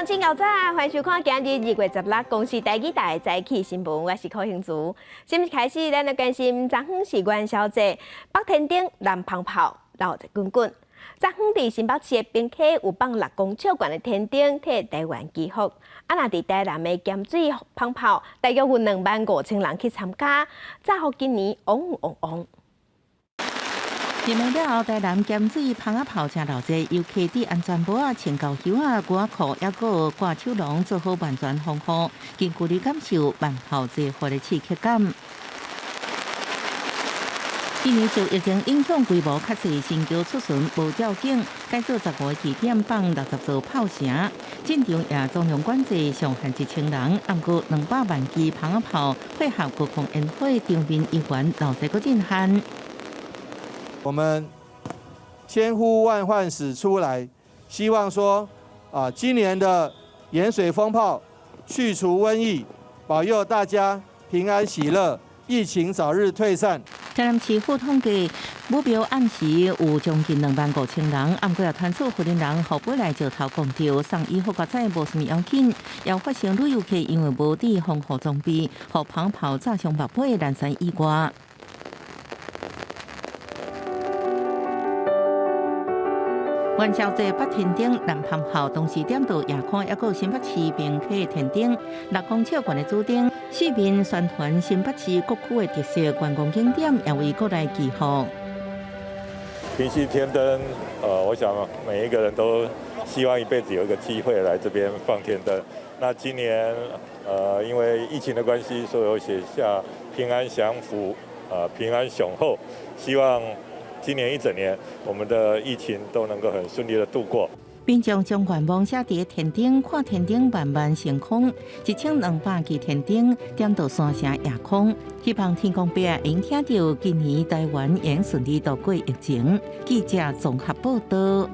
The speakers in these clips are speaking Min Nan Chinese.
眾親牛早，歡迎收看今日2月16公視台語台早起新聞，我是柯興竹。新聞開始，咱來關心昨昏是元宵節，北天燈、南蜂炮，鬧熱滾滾。昨昏佇新北市的平溪有放6公尺懸的天燈，替台灣祈福。啊，若佇台南的鹹水蜂炮，大約有2萬5千人去參加，炸予今年旺旺旺。入暝了後，台南鹹水蜂仔炮誠鬧熱，遊客佇安全帽仔、穿厚靴仔、龜仔褲，抑閣有掛手籠，做好萬全防護，近距離感受萬炮齊發的刺激感。今年受疫情影響，規模較細，新橋出巡無照景，改做15個地點放60座炮城，進場也總量管制上限1000人，毋過200萬支蜂仔炮配合高空煙火，場面猶原鬧熱閣震撼。我們千呼萬喚始出來，希望說啊，今年的鹽水蜂炮去除瘟疫，保佑大家平安喜樂，疫情早日退散。台南市府統計，武廟暗時有將近2萬5千人，毋過也傳出婦人人予飛來石頭摃著，送醫好佳哉無啥物要緊。也發生旅遊客因為無戴防護裝備，予蜂炮炸傷目尾，難產意外。元宵節北天燈、南蜂炮同時點到夜空，抑閣有新北市平溪天燈、6公尺懸的主燈，四面宣傳新北市各區的特色觀光景點，也為國內祈福。平溪天燈，我想每一個人都希望一輩子有一個機會來這邊放天燈。那今年，因為疫情的關係，所以我寫下平安享福，平安雄厚，希望今年一整年，我們的疫情都能夠很順利的度過。民眾將願望寫佇天頂，看天燈慢慢升空，1200支天燈點到山城夜空，希望天公伯會聽著今年台灣會順利度過疫情。記者綜合報道。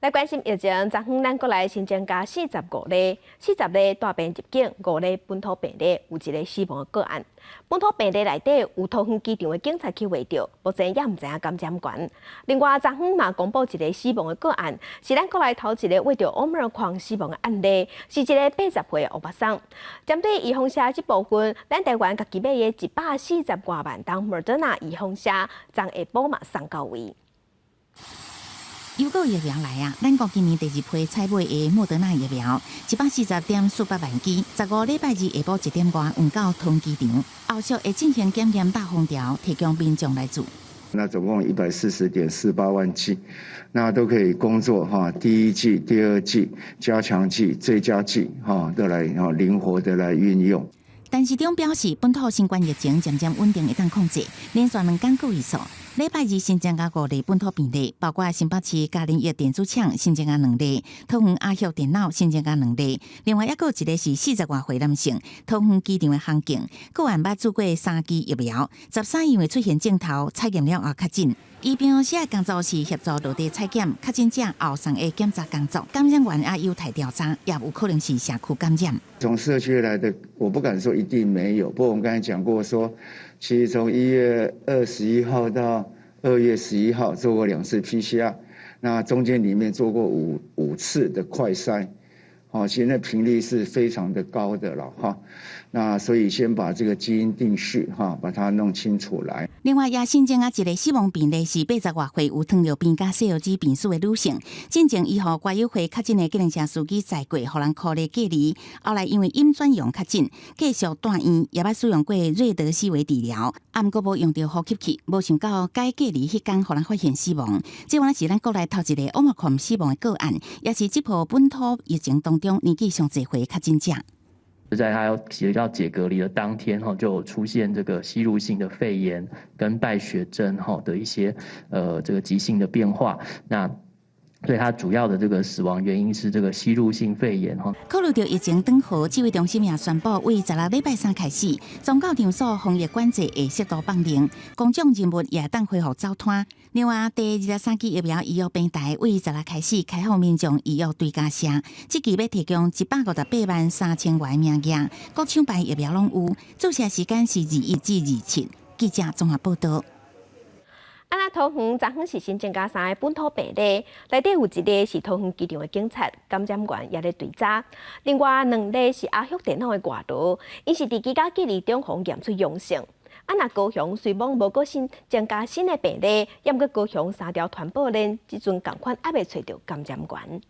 來關心疫情，昨昏咱國內新增加45例，40例帶病入境，5例本土病例，有一个死亡的個案。本土病例內底有桃園機場的警察去穢著，目前也毋知影感染源。另外，昨昏嘛公布一个死亡的個案，是咱國內頭一个穢著 Omicron 死亡的案例，是一个80歲的歐巴桑。針對預防射這部分，咱台灣家己買的140外萬針莫德納預防射，昨下晡嘛送到位。又閣疫苗來啊！咱國今年第二批採買的莫德納疫苗，140.48萬劑，15禮拜二下晡1點外運到桃園機場，後續會進行檢驗、打封條，提供民眾來注。那總共140.48萬劑，那都可以工作哈。第一劑、第二劑、加強劑、追加劑，哈，都來哈靈活的來運用。陳時中表示，本土新冠疫情漸漸穩定，會當控制，連續兩工個位數。禮拜二新增加五例本土病例，包括新北市嘉仁一電子廠新增加兩例，桃園阿協電腦新增加兩例，另外抑閣有一个是40外歲男性，桃園機場的航警，個案捌注過三劑疫苗，13因為出現症頭，採驗了後確診。伊平常時的工作是協助落地採檢，確診者後送的檢查工作，感染源也有待調查，也有可能是社區感染。從社區來的，我不敢說一定沒有，不過我們剛才講過說，其實從1月21號到2月11號做過兩次 PCR，那中間裡面做過五次的快篩，好，其實那頻率是非常的高的了哈。那所以先把這個基因定序哈，把它弄清楚來。另外，也新增啊一个死亡病例是80外歲有糖尿病佮細腰子病史的女性。進前伊予管委會確診的計程車司機載過，予人箍咧隔離。後來因為陰轉陽確診，繼續住院，也捌使用過瑞德西韋治療，啊，毋過無用著呼吸器，無想到解隔離彼工，予人發現死亡。這原來是咱國內頭一個 Omicron 死亡的個案，也是這波本土疫情當中年紀上濟歲確診者。就在他要解隔離的當天，哈，就出現這個吸入性的肺炎跟敗血症，哈的一些這個急性的變化。那對他主要的這個死亡原因是這個吸入性肺炎哈。考慮到疫情轉好，指揮中心也宣布，為16禮拜三開始，宗教場所防疫管制會適度放寬，公眾人物也當恢復走攤。另外，第23劑疫苗預約平台為16開始開放民眾預約追加射，這期欲提供158.83萬元名額，各廠牌疫苗攏有，注射時間是21至27。記者綜合報道。啊，若桃園昨昏是新增加三个本土病例，內底有一例是桃園機場的警察感染源也咧追查，另外兩例是阿旭電腦的外勞，𪜶是佇居家隔離中予驗出陽性。啊，若高雄雖罔無閣新增加新的病例，猶毋過高雄三條傳播鏈，這陣仝款猶未揣著感染源。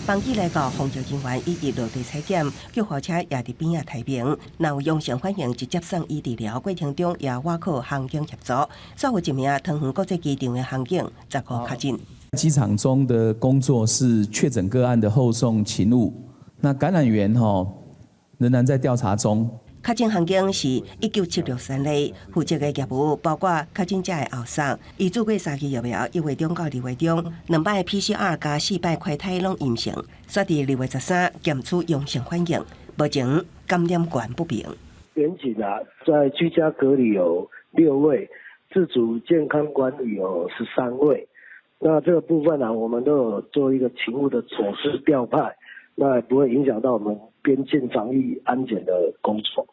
班機來到，防疫人員已經落地採檢，救護車也佇邊仔待命。若有陽性反應，直接送醫治療過程中，也倚靠航警協助。煞有一名桃園國際機場的航警15確診。機場中的工作是確診個案的後送勤務，那感染源吼仍然在調查中。確診航警是19763例，負責的業務包括確診者的後送，伊注過三劑疫苗，1月中到2月中，兩擺 PCR 加四擺快篩攏陰性，煞佇2月13檢出陽性反應，目前感染源不明。員警啊，在居家隔離有六位，自主健康管理有13位。那這個部分啊，我們都有做一個勤務的措施調派，那也不會影響到我們邊境防疫安檢的工作。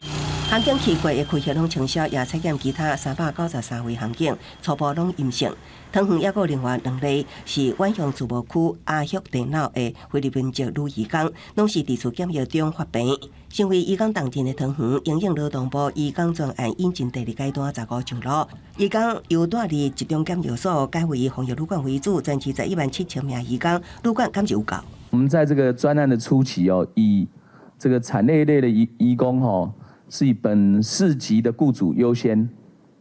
航警去過的開血攏清消，也採檢其他393位航警，初步攏陰性。桃園抑閣另外兩例是遠雄自貿區阿旭電腦的菲律賓籍女移工，攏是佇厝檢疫中發病。身為移工重鎮的桃園，因應勞動部移工專案引進第二階段15上路，移工由蹛佇集中檢疫所改為防疫旅館為主，全市11萬7千名移工，旅館敢是有夠？我們在這個專案的初期哦，以這個產業類的移工吼，是以本市籍的僱主優先，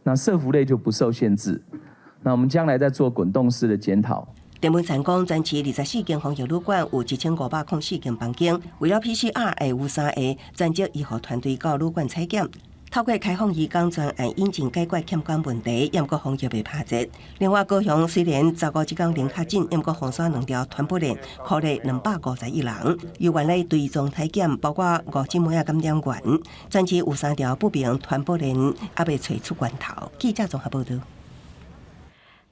那社福類就不受限制。那我們將來再做滾動式的檢討。鄭文燦講，全市24間防疫旅館有1504間房間，為了 PCR 會有三個專職醫護團隊到旅館採檢。透過開放移工專案引進解決欠工問題，猶閣防疫袂拍折。另外，高雄雖然15這工零確診，猶閣封鎖兩條傳播鏈，孤立251人。由原來追蹤採檢，包括五姊妹仔感染源，全市有三條不明傳播鏈，猶未揣出源頭。記者綜合報導。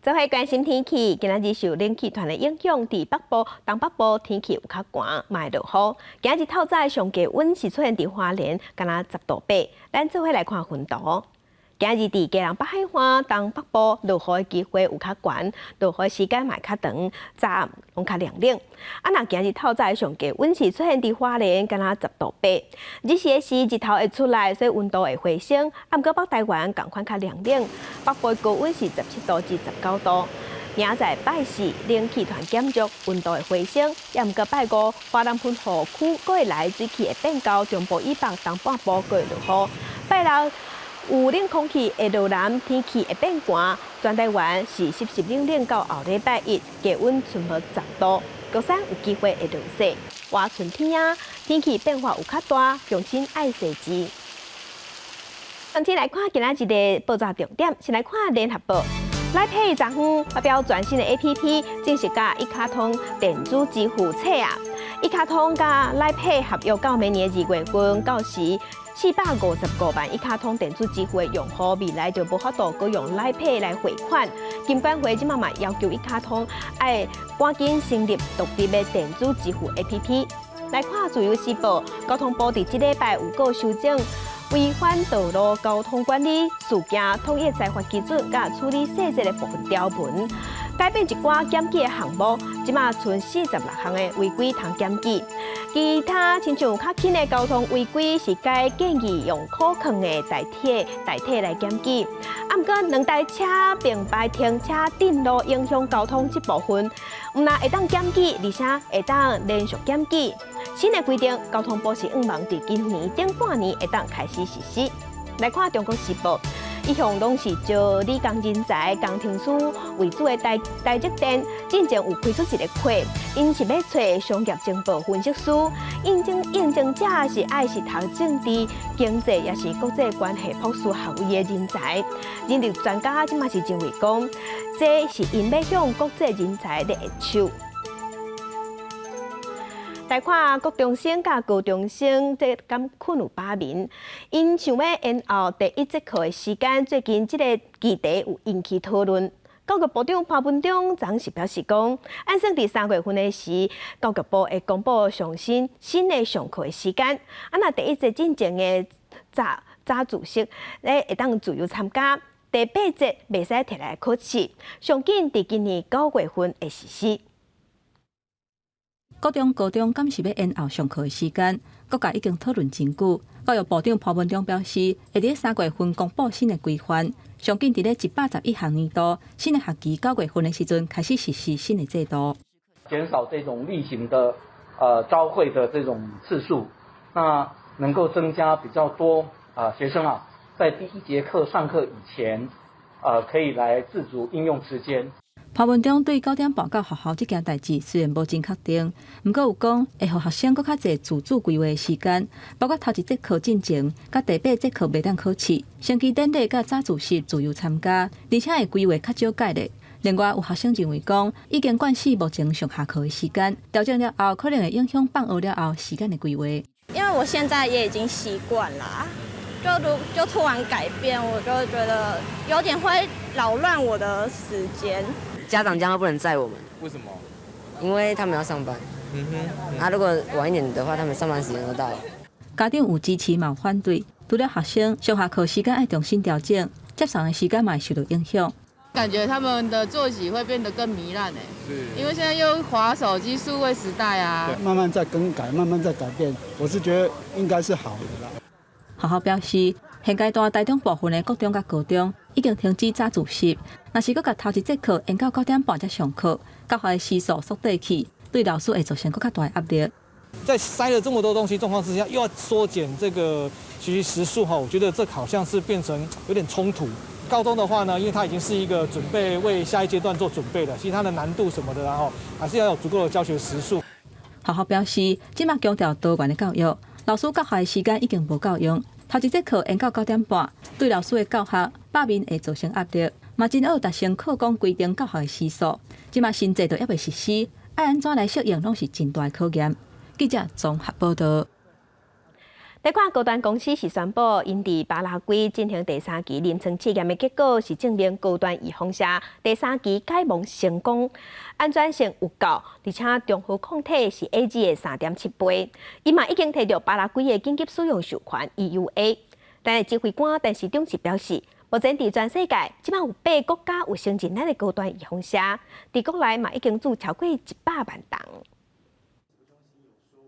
做伙關心天氣，今仔日受冷氣團的影響，佇北部、東北部天氣有較寒，嘛會落雨。今仔日透早上低溫是出現佇花蓮，敢若10度8。咱做伙來看雲圖。今仔日佇基隆北海岸、東北部落雨的機會有較懸，落雨時間嘛會較長，早暗攏較涼冷。啊，若今日透早上低溫是出現佇花蓮，敢若10度8。日時的時日頭會出來，所以溫度會回升。啊，毋過北台灣仝款較涼冷，北部高溫是17度至19度。明仔載拜四冷氣團減弱，溫度會回升。也毋過拜五，華南盆雨區閣會來，水汽會變厚，中部以北、東半部閣會落雨。拜六有冷空氣會落南，天氣會變寒。全台灣是濕濕冷冷到後禮拜一，低溫賰無10度，高山有機會會落雪。外春天啊，天氣變化有較大，鄉親愛細緻。咱先來看今仔日的報紙重點，先來看聯合報。LINE Pay 昨昏發表全新的 APP，正式佮一卡通電子支付冊啊。一卡通佮 LINE Pay 合約到明年2月份到時，455萬一卡通電子支付的用戶，未來就無法度閣用 LINE Pay 來匯款。金管會這馬嘛要求一卡通愛趕緊成立獨立的電子支付 APP。來看自由時報，交通部佇這禮拜有閣修正違反道路交通管理事件統一裁罰基準佮處理細節的部分條文，改變一寡檢舉的項目，這馬賰46項的違規通檢舉。其他親像較輕的交通違規是改建議用可囥的代替來檢舉。啊，毋過兩台車並排停車鎮路影響交通這部分，毋但會當檢舉，而且會當連續檢舉。新的規定，交通部是向望佇今年頂半年會當開始實施。來看《中國時報》，一向攏是招理工人才、工程師為主的台積電，進前有開出一個缺，𪜶是欲揣商業情報分析師，應徵者是愛是讀政治、經濟，抑是國際關係博士學位的人才。人力專家這馬是認為講，這是𪜶欲向國際人才咧下手。來看國中生佮高中生，這敢睏有飽眠？𪜶想欲延後第一節課的時間，最近這個議題有引起討論。教育部長潘文忠昨是表示講，按算佇3月份的時，教育部會公布上新新的上課的時間。啊，若第一節進前的早早自習，咧會當自由參加。第八節袂使提來考試，上緊佇今年9月份會實施。國中、高中敢是欲延後上課的時間，各界已經討論真久。教育部長潘文忠表示，會佇3月份公布新的規範，上緊佇咧111學年度新的學期9月份的時陣開始實施新的制度。減少這種例行的朝會的這種次數，那能夠增加比較多啊學生啊，在第一節課上課以前，可以來自主應用時間。潘文忠對9點半到學校這件代誌雖然無真確定，毋過有講會予學生閣較濟自主規劃的時間，包括頭一節課進前，佮第八節課袂當考試，升旗典禮佮早自習自由參加，而且會規劃較少改咧。另外有學生認為講，已經慣勢目前上下課的時間，調整了後可能會影響放學了後時間的規劃。因為我現在也已經習慣了，就如就突然改變，我就覺得有點會擾亂我的時間。家長將來不能載我們。為什麼？因為他們要上班。啊，如果晚一點的話，他們上班時間都到了。家長有支持嘛有反對，除了學生上下課時間愛重新調整，接送的時間嘛會受到影響。感覺他們的作息會變得更糜爛誒，因為現在又滑手機數位時代啊。慢慢在更改，慢慢在改變，我是覺得應該是好的啦。學校表示，現階段台中部分的國中佮高中已經停止早自習，若是閣共頭一節課延到9點半才上課，教學的時數縮短去，對老師會造成閣較大的壓力。在塞了這麼多東西狀況之下，又要縮減這個學習時數哈，我覺得這好像是變成有點衝突。高中的話呢，因為它已經是一個準備為下一階段做準備了，其實它的難度什麼的，然後還是要有足夠的教學時數。學校表示，這馬強調多元的教育，老師教學的時間已經無夠用，頭一節課延到9點半，對老師的教學罷免會造成壓力，嘛真學達成課綱規定教學的時數。這馬新制度猶未實施，愛按怎來適應，攏是真大的考驗。記者綜合報道。來看高端公司是宣布，𪜶佇巴拉圭進行第三期臨床試驗的結果是證明高端預防射第三期解盲成功，安全性有夠，而且中和抗體是 AZ 的3.7倍。伊嘛已經提著巴拉圭的緊急使用授權 EUA。但是指揮官陳時中是表示，目前佇全世界這馬有八個國家有承認咱的高端預防射，佇國內嘛已經注超過100萬筒。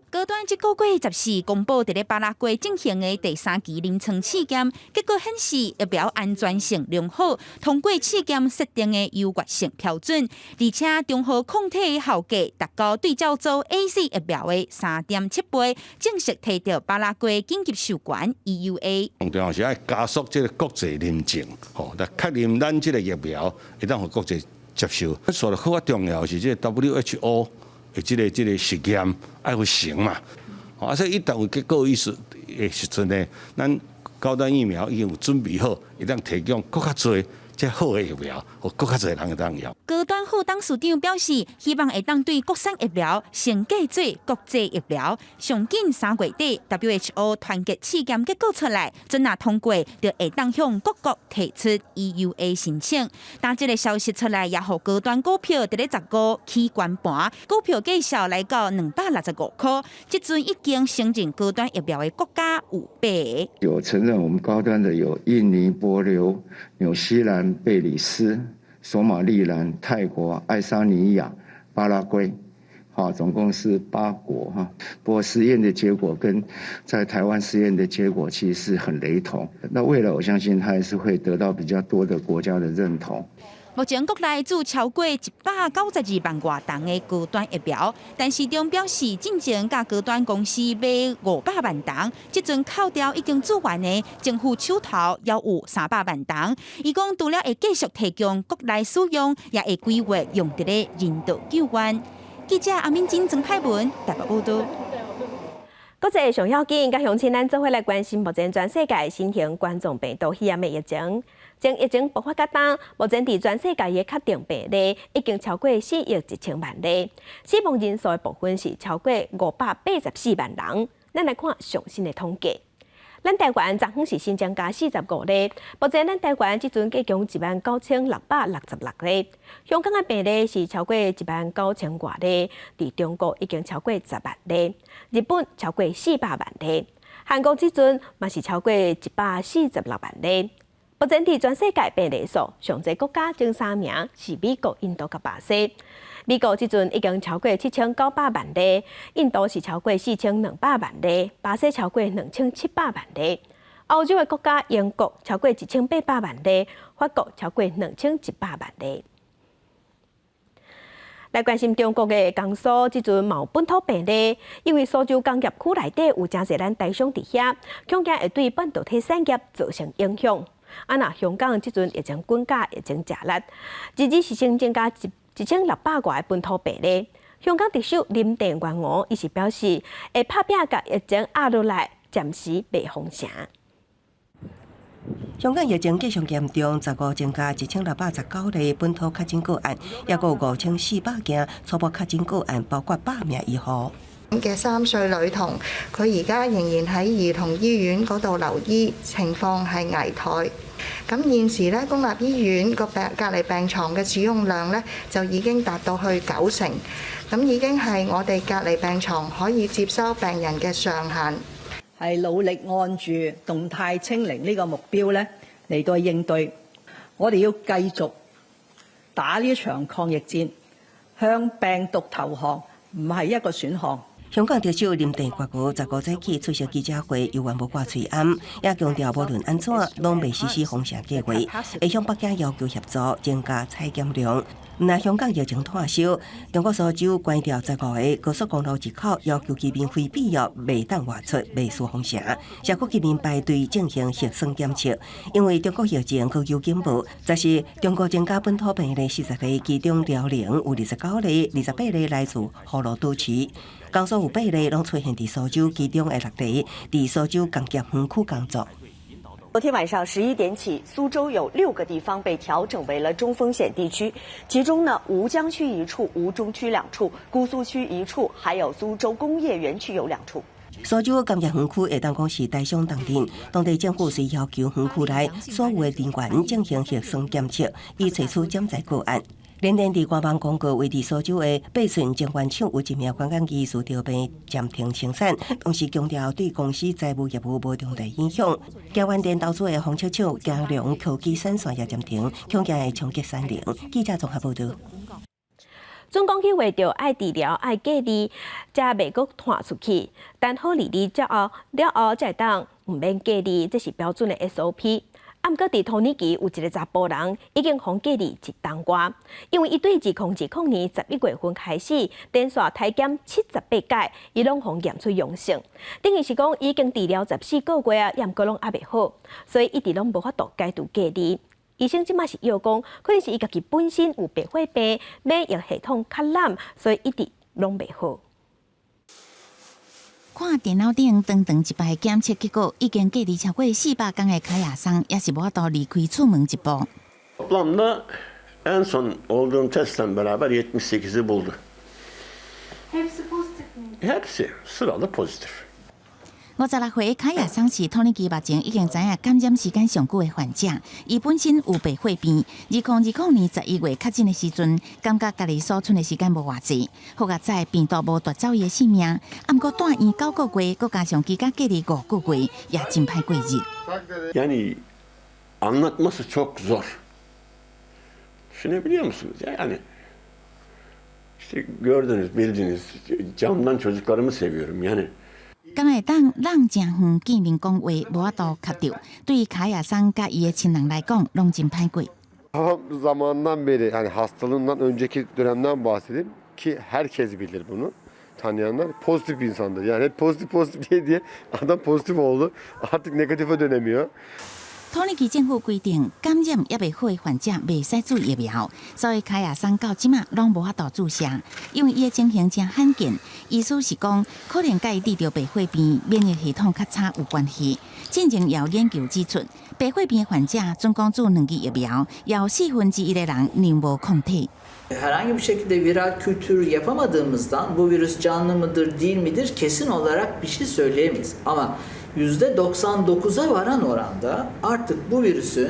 高端這個月14公布，佇咧巴拉圭進行的第三期臨床試驗，結果顯示疫苗安全性良好，通過試驗設定的優越性標準，而且中和抗體的效果達到對照組 AZ 疫苗的3.7倍，正式提著巴拉圭緊急授權 EUA。重要是愛加速這個國際認證，吼，來確認咱這個疫苗會當予國際接受。所以較重要是這個 WHO 的這個實驗愛有成嘛，啊，所以一旦有結果意思的時陣呢，咱高端疫苗已經有準備好，會當提供閣較濟這好的疫苗，予閣較濟人會當用。高端副董事長表示，希望會當對國產疫苗先過做國際疫苗，上緊3月底 WHO 團結試驗結果出來，準若通過，就會當向各國提出 EUA 申請。但這個消息出來，也予高端股票佇咧15起懸盤，股票價數來到265塊。這陣已經承認高端疫苗的國家有八個。有承認我們高端的有印尼、帛琉、紐西蘭、貝里斯、索馬利蘭、泰國、愛沙尼亞、巴拉圭，好，總共是八國哈。不過實驗的結果跟在台灣實驗的結果其實是很雷同。那未來我相信它還是會得到比較多的國家的認同。目前國內注超過192萬外筒的高端疫苗，陳時中表示，進前佮高端公司買500萬筒，這陣扣掉已經注完的，政府手頭猶有300萬筒。伊講除了會繼續提供國內使用，也會規劃用佇咧人道救援。記者阿敏珍、曾派文台北報道。國際上要緊，佮鄉親咱做伙來關心目前全世界新型冠狀病毒肺炎的疫情。從疫情爆發到今，目前佇全世界的確定病例已經超過4億1千萬例，死亡人數的部分是超過584萬人。咱來看上新的統計，咱台灣昨昏是新增加45例，目前咱台灣這陣計共19,666例。香港的病例是超過1萬9千外例，佇中國已經超過10萬例，日本超過400萬例，韓國這陣嘛是超過146萬例。目前佇全世界病例數上濟國家前三名是美國、印度佮巴西。美國這陣已經超過7900萬例，印度是超過4200萬例，巴西超過2700萬例。歐洲的國家英國超過1800萬例，法國超過2100萬例。來關心中國的江蘇，這陣嘛有本土病例，因為蘇州工業區內底有誠濟咱台商佇遐，恐驚會對半導體產業造成影響。啊，若香港這陣疫情滾價疫情誠力，這日是新增加1600外本土病例。香港特首林鄭月娥伊是表示，會拍拚共疫情壓落來，暫時袂封城。香港疫情繼續嚴重，15增加1619例本土確診個案，抑閣有5400件初步確診個案，包括100名醫護。嘅3歲女童，佢而家仍然喺兒童醫院嗰度留醫，情況係危殆。咁現時咧，公立醫院個病隔離病床嘅使用量咧，就已經達到去9成，咁已經係我哋隔離病床可以接收病人嘅上限。係努力按住動態清零呢個目標咧嚟到應對，我哋要繼續打呢場抗疫戰，向病毒投降唔係一個選項。香港特首林鄭月娥15早起出席記者會，猶原無掛喙罨，也強調無論按怎，攏袂實施封城計劃，會向北京要求協助增加採檢量。毋但香港疫情湠燒，中國蘇州關掉15個高速公路入口，要求居民非必要袂當外出，袂需封城。社區居民排隊進行核酸檢測，因為中國疫情閣有警報，就是中國增加本土病例40例，其中遼寧有29例，28例來自葫蘆島市。江蘇有8例攏出現佇蘇州，其中的6例佇蘇州工業園區工作。昨天晚上11點起，蘇州有六個地方被調整為了中風險地區，其中呢，吳江區一處、吳中區兩處、姑蘇區一處，還有蘇州工業園區有兩處。蘇州工業園區會當講是台商重鎮，當地政府遂要求園區內所有的人員進行核酸檢測，以揣出潛在個案。聯電佇官網公告，位佇蘇州的八寸晶圓廠有一名關鍵技術著病暫停生產，同時強調對公司財務業務無重大影響。京元電投資的紡織廠京龍科技產線也暫停，恐驚會衝擊產能。記者綜合報導。總講去為著愛治療、愛隔離，才袂閣傳出去。等好離離之後，了後才會當毋免隔離，這是標準的 SOP。啊，毋過佇土耳其有一个查埔人已經予隔離一冬外，因為伊對2020年11月份開始連續體檢78擺，伊攏予驗出陽性，等於是講已經治療14個月啊，猶毋過攏猶袂好，所以一直攏無法度解除隔離。醫生這馬是臆講，可能是伊家己本身有白血病，免疫系統較濫，所以一直攏袂好。看電腦頂長長一排檢測結果，已經隔離超過400工的卡亞桑，也是無法度離開厝門一步。 Toplamda en son olduğum testle beraber 78'i buldu. Hepsi pozitif mi? Hepsi sıralı pozitif. 56歲卡亞桑是土耳其目前已經知影感染時間上久的患者，伊本身有白血病，2020年11月確診的時陣，感覺家己所賰的時間無偌濟，好佳哉病毒無奪走伊的性命，啊，毋過蹛院9個月，閣加上居家隔離5個月，也真歹過日。 Yani anlatması çok zor. Düşünebiliyor musunuz? Yani işte gördünüz, bildiniz. Camdan çocuklarımı seviyorum. Yani 敢會當人誠遠見面講話，無法度確著，對卡亞桑佮伊的親人來講，攏真歹過。 Zamanından beri yani hastalığından önceki dönemden bahsedeyim ki herkes bilir bunu tanıyanlar pozitif bir insandır. Yani hep pozitif pozitif diye diye adam pozitif oldu. Artık negatife dönemiyor. 土耳其政府規定，感染猶袂好的患者袂使注疫苗，所以卡亞桑到這馬攏無法度注射，因為伊的情形誠罕見。醫師是講，可能佮伊得著白血病、免疫系統較差有關係。進前有研究指出，白血病的患者總共注兩劑疫苗，有1/4的人仍無抗體。 Herhangi bir şekilde viral kültür yapamadığımızdan bu virüs canlı mıdır değil midir kesin olarak bir şey söyleyemeyiz. Ama %99'a varan oranda artık bu virüsün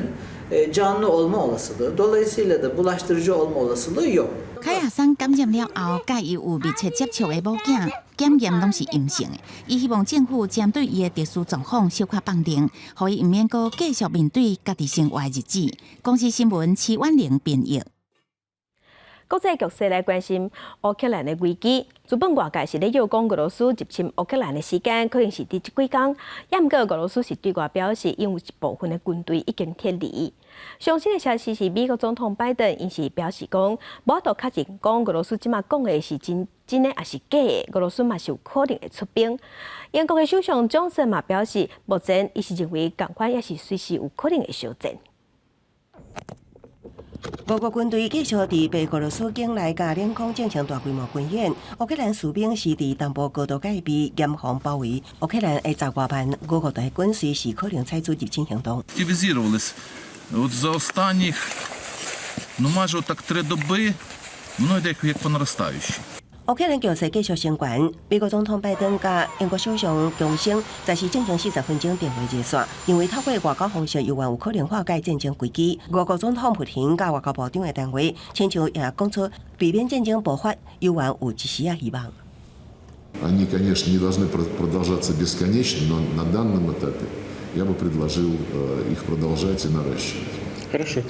canlı olma olasılığı, dolayısıyla da bulaştırıcı olma olasılığı yok. 凱亞桑感染了後，佮伊有密切接觸的某囝檢驗攏是陰性的。伊希望政府針對伊的特殊狀況小可放寬，予伊毋免閣繼續面對家己生活的日子。公視新聞齊婉玲編譯。國際局勢來關心烏克蘭的危機，資本外界是咧臆講俄羅斯入侵烏克蘭的時間可能是佇這幾工，也毋過俄羅斯是對外表示，𪜶有一部分的軍隊已經撤離。上新的消息是，美國總統拜登𪜶是表示講，無法度確認講俄羅斯這馬講的是真真的抑是假的，俄羅斯嘛是有可能會出兵。英國的首相強森嘛表示，目前伊是認為仝款也是隨時有可能會相戰。俄國軍隊繼續佇白俄羅斯境內佮領空進行大規模軍演。烏克蘭士兵是佇東部高度戒備，嚴防包圍。烏克蘭的十外萬俄國大軍隨時可能採取入侵行動。 Активізувались. От за останніх, ну, майже так 3 доби, воно йде як по наростаючій. 烏克蘭局勢繼續升懸，美國總統拜登佮英國首相強生在是進行40分鐘電話熱線，認為透過外交方式猶原有可能化解戰爭危機。俄國總統普廷佮外交部長的談話，親像也講出避免戰爭爆發，猶原有一絲仔希望。 Они, конечно, не должны продолжаться бесконечно, но на данном этапе я бы предложил их продолжать и наращивать. Хорошо.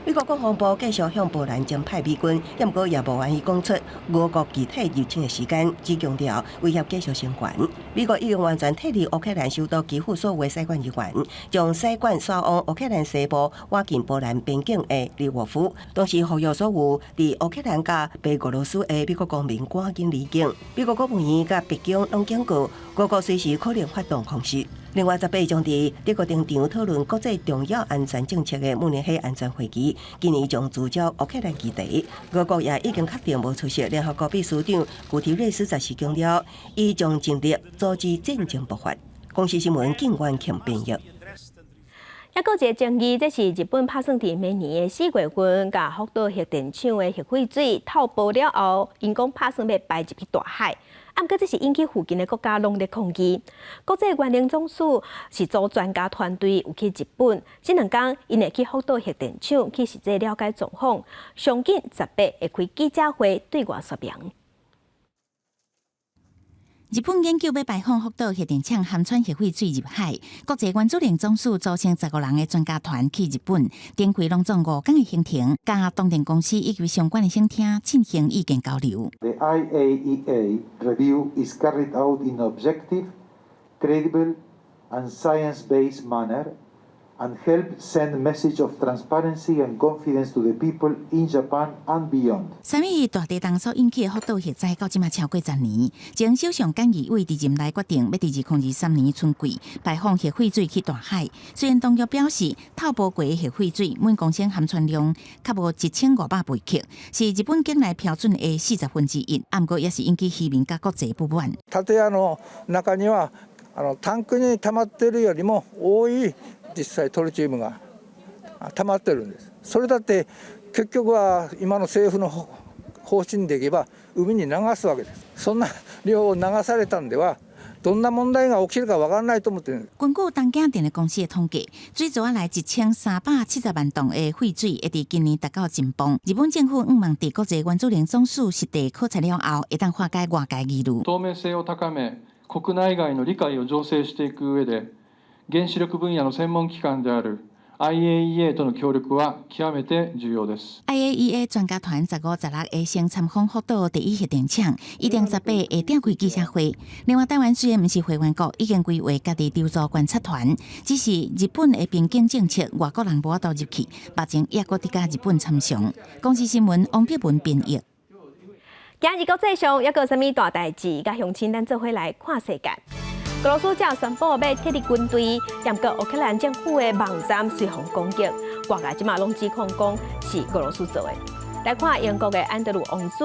美國國防部繼續向波蘭徵派美軍，毋過也無願意講出俄國具體入侵的時間，只強調威脅繼續升懸。美國已經完全撤離烏克蘭首都基輔所有的使館人員，將使館徙往烏克蘭西部倚近波蘭邊境的利沃夫。同時呼籲所有佇烏克蘭佮白俄羅斯的美國公民趕緊離境。美國國務院佮白宮攏警告，俄國隨時可能發動空襲。另外，18將佇德國登場討論國際重要安全政策的慕尼黑安全會議，今年將聚焦烏克蘭議題。俄國也已經確定無出席。聯合國秘書長古提瑞斯則是強調，伊將盡力阻止戰爭爆發。公視新聞景元慶編譯。抑閣一個爭議，這是日本拍算佇明年的4月份，共福島核電廠的核廢水透波了後，𪜶講拍算欲排入去大海。啊，毋過這是引起附近的國家攏咧抗議。國際原能總署是組專家團隊有去日本，這兩工𪜶會去福島核電廠去實際了解狀況。上緊18會開記者會對外說明。日本研究欲排放福島核電廠含氚核廢水入海，國際原子能總署組成15人的專家團去日本，展開攏總5工的行程，佮東電公司以及相關的省廳進行意見交流。 The IAEA review is carried out in objective, credible, and science-based manner, and help send message of transparency and confidence to the people in Japan and beyond. 3.11大地震所引起的福島核災，到這馬超過10年。前首相菅義偉佇任內決定，欲佇2023年春季排放核廢水去大海。雖然當局表示，透波過的核廢水每公升含氚量較無1500貝克，是日本境內標準的1/40，毋過也是引起漁民佮國際不滿。建屋の中にはタンクに溜まっているよりも多い実際トリチウムが溜まってるんです。それだって結局は今の政府の方針でいけば海に流すわけです。そんな量を流されたんではどんな問題が起きるか分からないと思ってる。根據東京電力公司的統計，水槽內1370萬噸的廢水會佇今年達到盡峰。日本政府向望佇國際原子能總署實地考察了後，會當化解外界疑慮。透明性を高め、国内外の理解を醸成していく上で、原子力分野の専門機関である IAEA との協力は極めて重要です。 IAEA 專家團15、16會先參訪福島第一核電廠，預定18會召開記者會。另外，台灣雖然毋是會員國，已經規劃家己籌組觀察團，只是日本的邊境政策，外國人無法度入去，目前猶閣佇共日本參詳。公視新聞王碧文編譯。今日國際上猶閣有啥物大代誌？佮鄉親咱做伙來看世界。俄羅斯才宣布欲撤離軍隊，毋過烏克蘭政府的網站隨予攻擊，外界這馬攏指控講是俄羅斯做的。來看英國的安德魯王子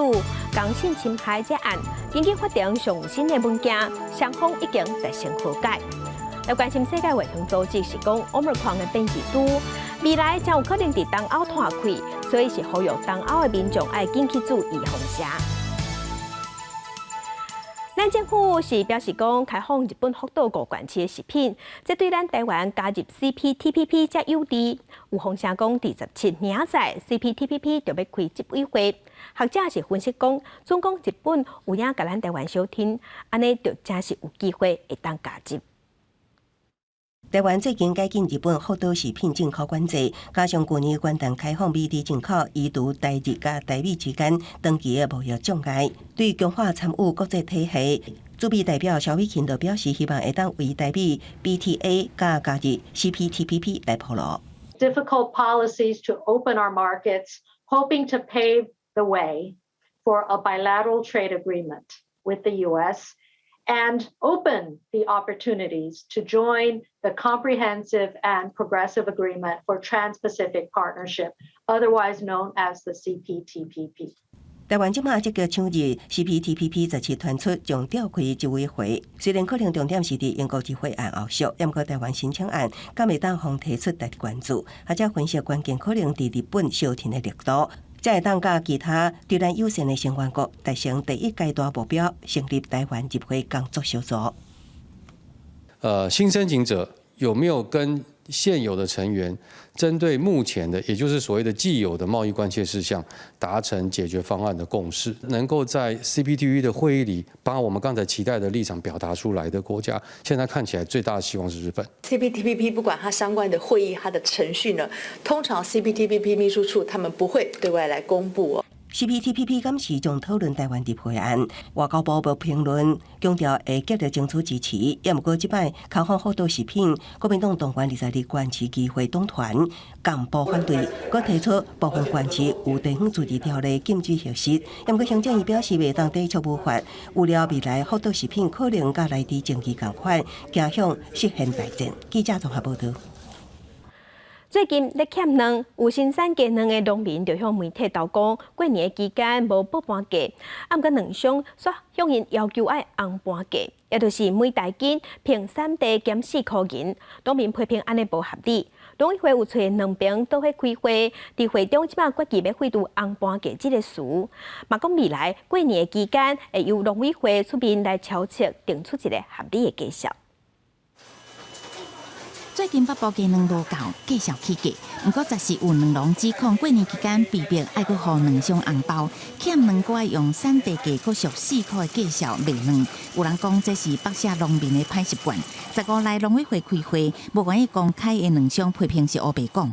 仝性侵害這案，根據法庭上新的文件，雙方已經達成和解。來關心世界衛生組織是講，奧密克戎的變異株未來將有可能佇東歐湠開，所以是呼籲東歐的民眾愛緊去注預防射。咱政府是表示講，開放日本福島五縣市的食品，這對咱台灣加入 CPTPP 才有利。有風聲講，27明仔載 CPTPP 就欲開執委會。學者是分析講，準講日本有影共咱台灣相挺，按呢就真是有機會會當加入。台灣最近解禁日本福島食品進口管制，加上舊年元旦開放美豬進口，移除台日佮台美之間長期的貿易障礙，對強化參與國際體系。駐美代表蕭美琴就表示，希望會當為台美 BTA 佮加入 CPTPP 來鋪路。 Difficult policies to open our markets, hoping to pave the way for a bilateral trade agreement with the U.S. and open the opportunities to join the Comprehensive and Progressive Agreement for Trans-Pacific Partnership, otherwise known as the CPTPP. 台灣這馬積極搶入 CPTPP 17傳出將召開執委會，雖然可能重點是佇英國議會案後續，毋過台灣申請案敢會當予提出特別關注，學者分析關鍵可能佇日本相挺的力度，才會當佮其他對咱友善的成員國達成第一階段目標，成立台灣入會工作小組。新申請者有沒有跟現有的成員針對目前的，也就是所謂的既有的貿易關切事項達成解決方案的共識，能夠在 CPTPP 的會議裡把我們剛才期待的立場表達出來的國家，現在看起來最大的希望是日本。 CPTPP 不管它相關的會議，它的程序呢，通常 CPTPP 秘書處他們不會對外來公布哦。 CPTPP 敢是將討論台灣入會案，外交部無評論，強調會極力爭取支持。也毋過這擺開放福島食品，國民黨動員22縣市議會黨團共步反對，閣提出部分縣市有地方自治條例禁止核實。也毋過行政院表示袂當抵觸無法，預料未來福島食品可能佮內地爭議仝款，走向釋憲大戰。記者綜合報導。最近咧欠卵，有生產雞卵的農民就向媒體投講，過年期間無報盤價，啊，毋過卵商煞向𪜶要求愛紅盤價，也就是每大斤憑產地減4箍銀。農民批評按呢無合理。農委會有揣兩爿做伙開會，佇會中這擺決議欲廢除紅盤價這个詞，嘛講未來過年期間會由農委會出面來敲策，定出一个合理的價數。最近北部雞卵無夠，繼續起價。毋過，實是有卵農指控過年期間被迫愛閣予卵商紅包，欠卵閣愛用產地價閣俗4箍的價數賣卵。有人講這是剝削農民的歹習慣。15來農委會開會，無願意公開的卵商批評是烏白講。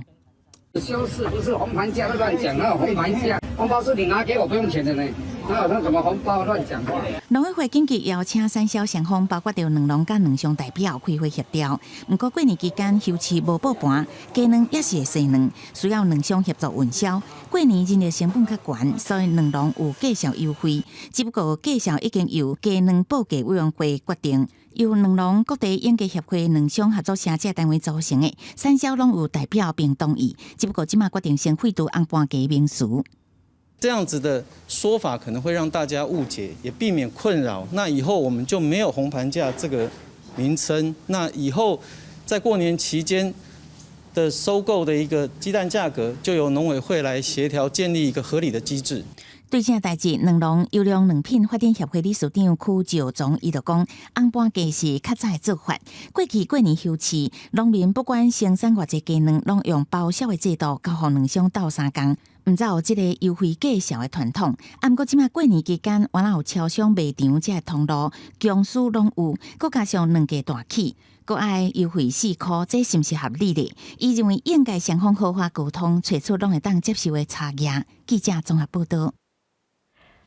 修飾不是紅盤價亂講，那紅盤價，紅包是你拿給我不用錢的呢。那那什麼紅包亂講話。農委會緊急邀請產銷雙方，包括著卵農佮卵商代表開會協調。毋過過年期間休市無報盤，雞卵也是會生卵，需要卵商協助運銷。過年人力成本較懸，所以卵農有價數優惠。只不過價數已經由雞卵報價委員會決定，由卵農各地養雞協會、卵商合作社這單位組成的，產銷攏有代表並同意。只不過這馬決定先廢除紅盤價名詞。這樣子的說法可能會讓大家誤解，也避免困擾。那以後我們就沒有紅盤價這個名稱。那以後在過年期間的收購的一個雞蛋價格，就由農委會來協調，建立一個合理的機制。對這代誌，卵農優良卵品發展協會理事長許兆忠伊就講，紅盤價是較早的做法。過去過年休市，農民不管生產偌濟雞卵，攏用包銷的制度交予卵商鬥相共，毋知有這个優惠價數的傳統。啊，毋過這馬過年期間，原來有超商賣場這个通路，公司攏有，閣加上卵價大起，閣愛優惠4箍，這是毋是合理的？伊認為應該雙方好好溝通，揣出攏會當接受的差額。記者綜合報導。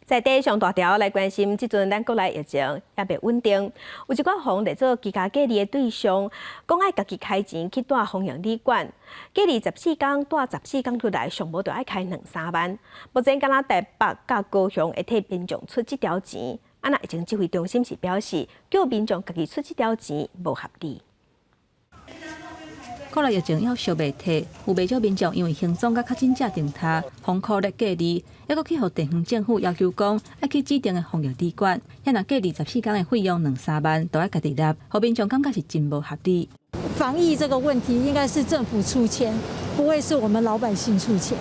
在地上大條來關心，這陣咱國內疫情猶未穩定，有一寡予列做居家隔離的對象，講愛家己開錢去蹛防疫旅館，隔離14天，蹛14天出來，上無就愛開兩三萬。目前敢若台北佮高雄會替民眾出這條錢，啊若疫情指揮中心是表示，叫民眾家己出這條錢無合理。國內疫情猶燒袂退，有袂少民眾因為行蹤佮確診者重疊，封箍咧隔離，猶閣去予地方政府要求講，愛去指定的防疫旅館，遐若隔離14天的費用兩三萬，都愛家己納，予民眾感覺是真無合理。防疫這個問題應該是政府出錢，不會是我們老百姓出錢。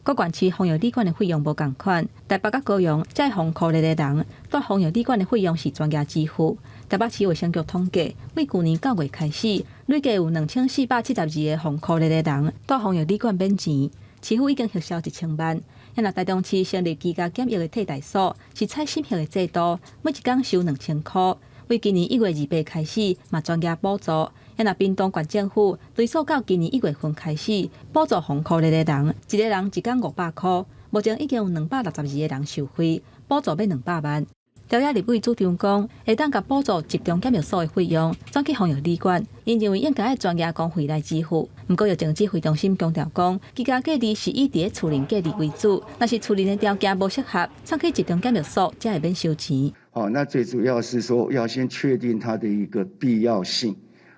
各縣市防疫旅館的費用無仝款，台北佮高雄這防箍熱的人，蹛防疫旅館的費用是專業支付。台北市衛生局統計，對舊年9月開始，累計有2472個防箍熱的人蹛防疫旅館免錢，市府已經核銷1000萬。若台中市成立居家檢疫的替代所，是採審核的制度，每一工收2000箍。對今年1月28開始，嘛專業補助。若屏東縣政府追溯到今年1月份開始，補助防箍熱的人，一個人一工500箍。目前已經有262個人受惠，補助欲200萬。朝野立委主張講，會當共補助集中檢疫所的費用轉去防疫旅館，𪜶認為應該愛專業公費來支付。毋過疫情指揮中心強調講，居家隔離是以佇咧厝內隔離為主，若是厝內的條件無適合，送去集中檢疫所才會免收錢。好，那最主要是說要先確定它的一個必要性，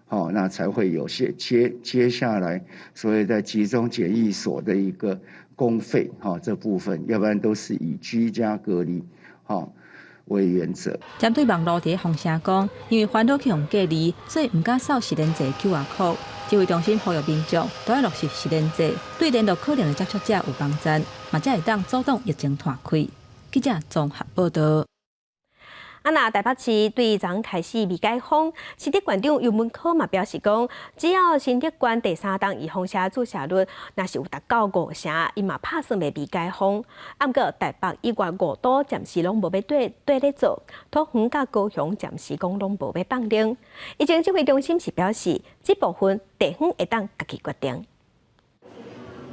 好，那才會有些接下來所謂在集中檢疫所的一個公費，哈，這部分，要不然都是以居家隔離，哈，為原則。針對網路佇咧風聲講，因為煩惱去予隔離，所以毋敢掃實聯制 QR code。指揮中心呼籲民眾都愛落實實聯制，對聯絡可能的接觸者有幫助，嘛才會當阻擋疫情湠開。記者綜合報導。啊，若台北市對昨開始未解封，新竹縣長游文科嘛表示講，只要新竹縣第三針預防針注射率若是有達到5成，伊嘛拍算袂未解封。啊，毋過台北以外五都暫時攏無欲綴綴咧做，桃園佮高雄暫時講攏無欲放寬。疫情指揮中心是表示，這部分地方會當家己決定。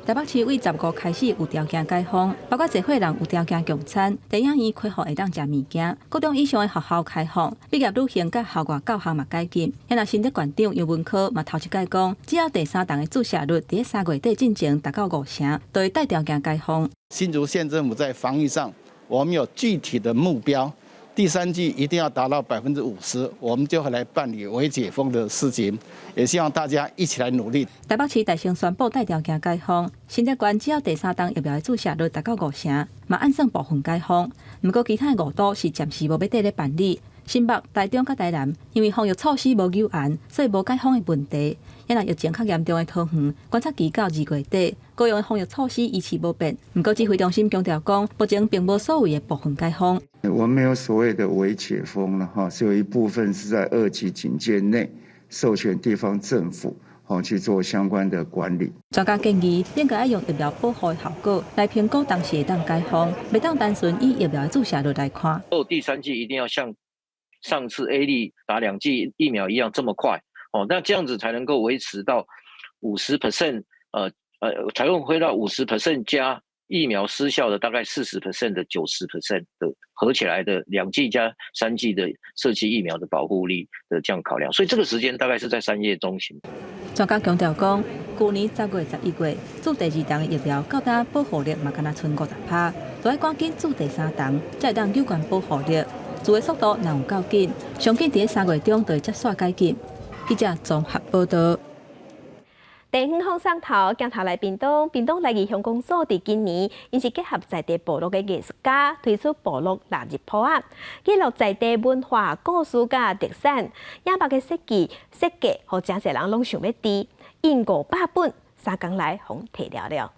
台北市對15開始有條件解封，包括濟歲人有條件共餐，電影院開放會當食物件，高中以上的學校開放，畢業旅行佮校外教學嘛解禁。若新竹縣長游文科嘛頭一擺講，只要第三針的注射率佇3月底進前達到5成，就會帶條件解封。新竹縣政府在防疫上，我們有具體的目標，第三劑一定要達到50%，我們就會來辦理微解封的事情，也希望大家一起來努力。台北市大聲宣布帶條件解封，新竹縣只要第三針疫苗的注射率達到5成，嘛按算部分解封。毋過其他的五都是暫時無欲綴咧辦理。新北、台中佮台南，因為防疫措施無糾嚴，所以無解封的問題。若疫情較嚴重的桃園，觀察期到2月底，高雄的防疫措施維持無變。毋過指揮中心強調講，目前並無所謂的部分解封。我們沒有所謂的微解封了哈，只有一部分是在二級警戒內授權地方政府去做相關的管理。專家建議，應該愛用疫苗保護的效果來評估當時會當解封，袂當單純以疫苗的注射率來看。哦，第三劑一定要像上次 A 類打兩劑疫苗一樣這麼快哦，那這樣子才能夠維持到50%，才會回到50% 加疫苗失效的大概40% 的90% 的合起來的兩劑加三劑的社區疫苗的保護力的這樣考量，所以這個時間大概是在3月中旬。專家強調講，舊年10月、11月注第二針的疫苗，到今保護力嘛，干焦賰50%，就愛趕緊注第三針，才會當有懸保護力。注的速度若有夠緊，上緊佇3月中就會接煞解禁。記者綜合報導。地方放送頭鏡頭來屏東，屏東來義鄉公所佇今年，𪜶是結合在地部落的藝術家，推出部落臘日鋪仔，記錄在地文化故事佮特產，影目的設計，予誠濟人攏想欲挃，印500本，3工內予𪜶提了了。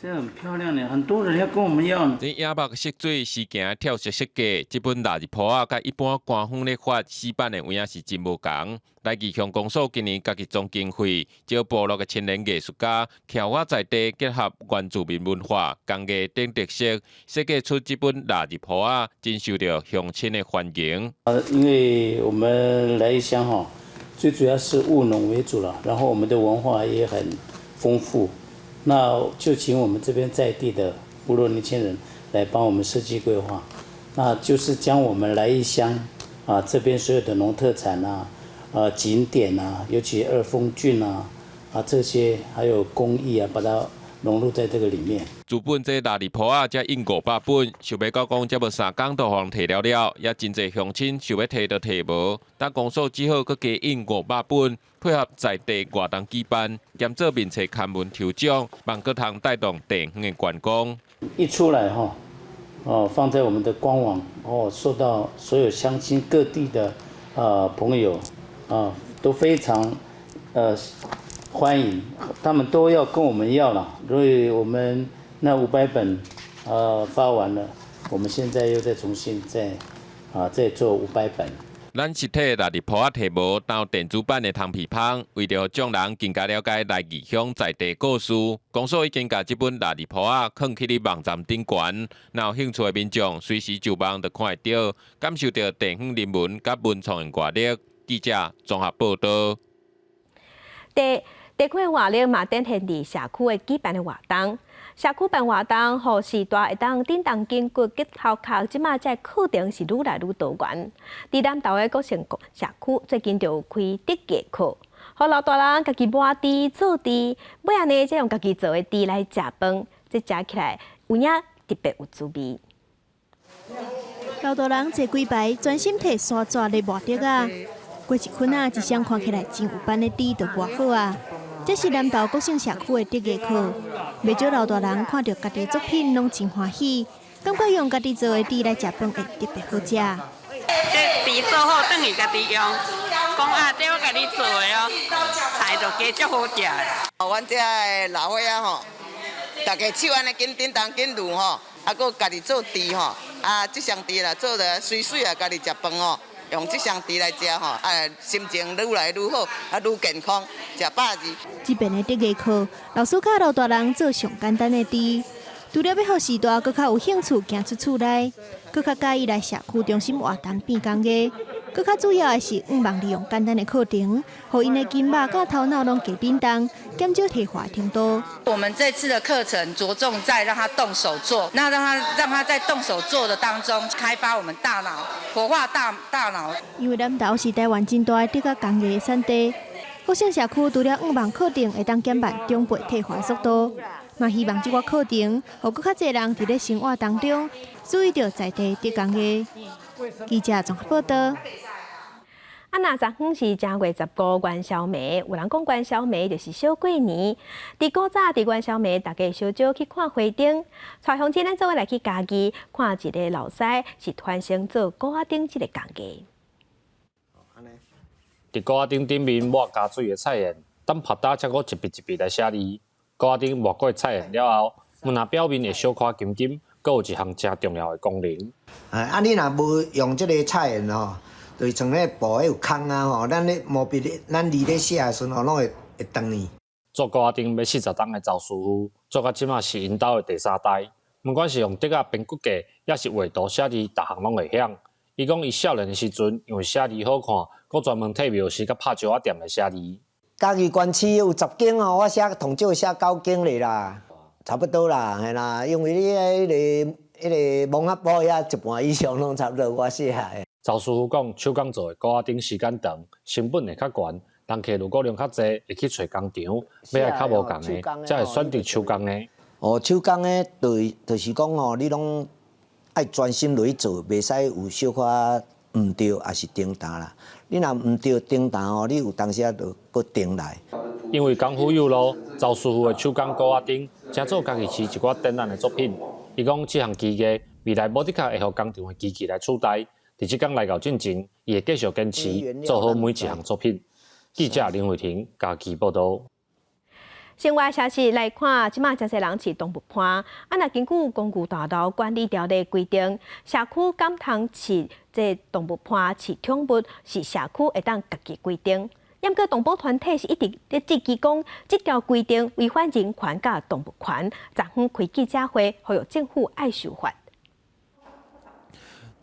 這很漂亮的，很多人要跟我們要。這影目色水時行跳色設計，這本臘日鋪仔，佮一般官方咧發死板的有影是真無仝。來義鄉公所今年家己總經費，招部落的青年藝術家，徛我在地，結合原住民文化、工藝等特色，設計出這本臘日鋪仔，真受著鄉親的歡迎。因為我們來義鄉哈，最主要是務農為主了，然後我們的文化也很豐富。那就請我們這邊在地的部落年輕人來幫我們設計規劃，那就是將我們來義鄉啊這邊所有的農特產啊、景點啊，尤其二峰郡啊這些，還有工藝啊，把它融入在這個裡面。自本這臘日鋪仔才印500本，想欲到講才無3工就予人提了了，也真濟鄉親想欲提都提無。但公所只好閣加印500本，配合在地活動舉辦，兼做面冊刊文抽獎，望閣通帶動地方的觀光。一出來哈，哦，放在我們的官網，哦，受到所有鄉親各地的朋友啊都非常歡迎，他們都要跟我們要了，所以我們那500本發完了，我們現在又再重新再做五百本。咱實體蠟字簿仔題目當電子版的通皮芳，為著眾人更加了解來義鄉在地故事，公所已經共這本蠟字簿仔囥去佇網站頂懸，若有興趣的民眾隨時上網就看會著，感受著地方人文佮文創的活力。記者綜合報導。地地區的活力嘛，展現佇社區的舉辦的活動。社區辦活動，予序大會當振動筋骨、激頭殼，這馬這課程是愈來愈多元。佇南投的國姓社區最近就有開竹藝課，予老大人家己磨豬做豬，尾仔呢，再用家己做的豬來食飯，這食起來有影特別有滋味。老大人坐幾排，專心提沙紙咧磨竹仔。過一分仔，一雙看起來真有範的豬就磨好啊！這是南投國姓社區的竹藝課，袂少老大人看著家己作品攏真歡喜，感覺用家己做的豬來食飯會特別好食。這豬做好，轉去家己用，講啊，這我家己做的哦，菜就加足好食的。阮遮的老歲仔吼，逐家手按呢緊振動緊攄吼，啊，閣家己做豬吼，啊，這雙豬啦做得媠媠啊，家己食飯吼。用這雙豬來食吼，啊，心情愈來愈好，啊，愈健康，食飽字。這邊的竹藝課，老師教老大人做上簡單的豬，除了欲予序大閣較有興趣行出厝內，閣較佮意來社區中心活動變工藝，閣較主要的是向望利用簡單的課程，予𪜶的筋肉佮頭腦攏加振動，減少退化程度。我們這次的課程著重在讓他動手做，那讓他在動手做的當中開發我們大腦，活化大腦。因為南投是台灣真大的竹仔工藝產地，國姓社區除了向望課程會當減慢長輩退化速度，嘛希望這個課程，予閣較濟人佇咧生活當中注意著在地竹工藝。記者綜合報導。啊，若昨昏是正月十五元宵暝，有人講元宵暝就是小過年。佇古早佇元宵暝，大家小少去看花燈。帶鄉親咱做伙來去嘉義，看一个老師是傳承做鼓仔燈這个工藝。佇鼓仔燈頂面抹加水的菜鹽，等拍打才閣一筆一筆來寫字。鼓仔燈抹過菜鹽了後，毋但表面會小可金金，閣有一項誠重要的功能。啊，你若無用這个菜鹽吼，就是像彼布有空啊吼，咱咧毛筆咧，咱字咧寫的時陣吼，攏會斷去。做鼓仔燈欲40冬的趙師傅，做到這馬是𪜶兜的第三代。毋管是用竹仔編骨架，抑是畫圖寫字，逐項攏會曉。伊講伊少年的時陣，因為寫字好看，閣專門替廟時佮拍石仔店來寫字。嘉義縣市有10間吼，我寫通少寫9間咧啦，差不多啦，嘿啦，因為你彼個蒙仔埔遐一半以上攏差不多我寫的。趙師傅講，手工做的鼓仔燈時間長，成本會較懸，人客如果量較濟，會去揣工廠，欲愛較無仝的，才會選擇手工的。哦，手工的就是講吼，你攏愛專心落去做，袂使有小可毋對，抑是停頓啦。你若毋對停頓吼，你有當時仔就閣重來。因為功夫有路，趙師傅的手工鼓仔燈，成做嘉義市一寡展覽的作品。伊講這項技藝未來無的確會予工廠的機器來取代。佇這工來到進前，伊會繼續堅持做好每一項作品。記者林慧婷嘉義報導。生活消息來看，這馬誠濟人飼動物伴。啊，若根據公寓大樓管理條例規定，社區敢通飼這動物伴、飼寵物，是社區會當家己規定。毋過動保團體是一直咧質疑講，這條規定違反人權佮動物權。昨昏開記者會，呼籲政府愛修法。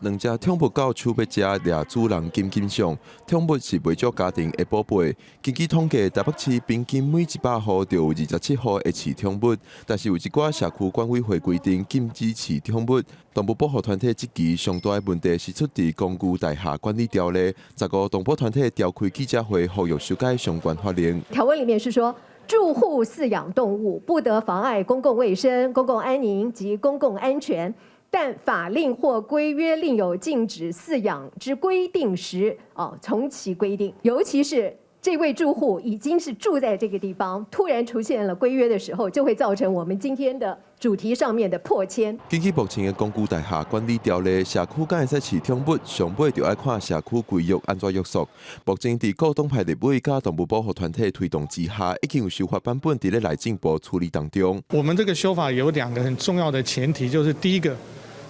兩隻寵物狗搶欲食，掠主人緊緊上。寵物是袂少家庭的寶貝。根據統計，台北市平均每100戶就有27戶會飼寵物，但是有一寡社區管委會規定禁止飼寵物。動物保護團體質疑上大的問題是出佇公寓大廈管理條例。15動保團體召開記者會，呼籲修改相關法令。條文裡面是說，住戶飼養動物不得妨礙公共衛生、公共安寧及公共安全。但法令或規約另有禁止飼養之規定時，哦，從其規定。尤其是這位住戶已經是住在這個地方，突然出現了規約的時候，就會造成我們今天的主題上面的破千。根據目前的公寓大廈管理條例，社區敢會使飼寵物，上尾就愛看社區規約按怎約束。目前佇各黨派立委佮動物保護團體推動之下，已經有修法版本佇咧內政部處理當中。我們這個修法有兩個很重要的前提，就是第一個，